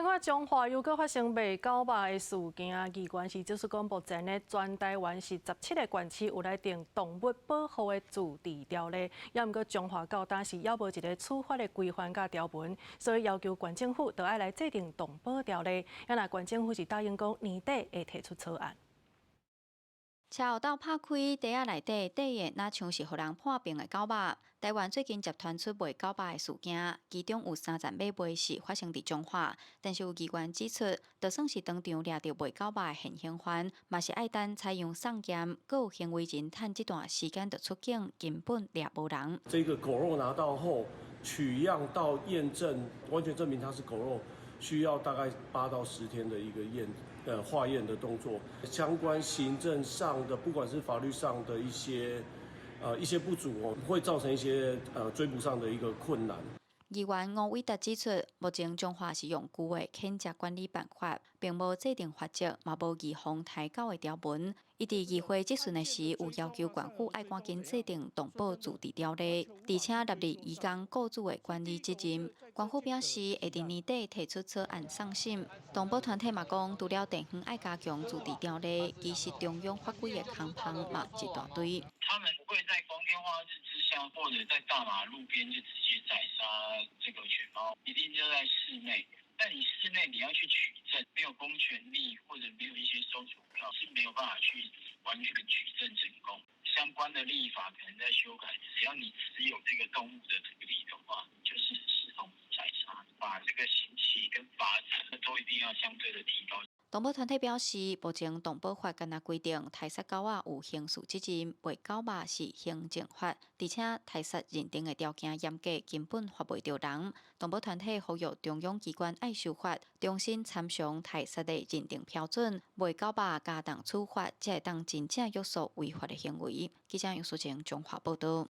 另外，彰化又閣發生賣狗肉的事件，議員是就是講，目前呢，全台灣是17個縣市有來定動物保護的自治條例，也毋過彰化到今是猶無一个處罰的規範佮條文，所以要求縣政府著愛來制定動保條例。啊若縣政府是答應講年底會提出草案。車後斗拍開，袋仔內底缀的，若像是予人破病的狗肉。台灣最近接傳出賣狗肉的事件，其中有三站買賣是發生佇彰化，但是有議員指出，就算是當場掠著賣狗肉的現行犯，嘛是愛等採樣送檢，閣有行為人趁這段時間就出境，根本掠無人。這個狗肉拿到後，取樣到驗證，完全證明它是狗肉，需要大概8到10天的一個化驗的動作，相關行政上的，不管是法律上的一些不足哦，會造成一些追捕上的一個困難。議員吳偉達指出，目前彰化是用舊的犬隻管理辦法，並無制定罰則，嘛無預防刣狗的條文。伊佇議會質詢的時，有要求縣府愛趕緊制定動保自治條例，而且納入移工雇主的管理責任。縣府表示，會佇年底提出草案送審。動保團體嘛講，除了地方愛加強自治條例，其實中央法規的空縫嘛一大堆。他們不會在光天化日之下，或者在大馬路邊就直接宰殺這個犬貓，一定就在室內。但你室內你要去取證，沒有公權力或者沒有一些收儲票，是沒有辦法去完全取證成功。相關的立法可能在修改，只要你持有這個動物的土地的話，就是視同宰殺，把這個刑期跟罰則都一定要相對的提高。動保團體表示，目前動保法敢若規定，刣殺狗仔有刑事責任，賣狗肉是行政法，而且刣殺認定的條件嚴格，根本罰袂著人。動保團體呼籲中央機關愛修法，重新參詳刣殺的認定標準，賣狗肉加重處罰，才會當真正約束違法的行為。記者楊淑靜彰化報導。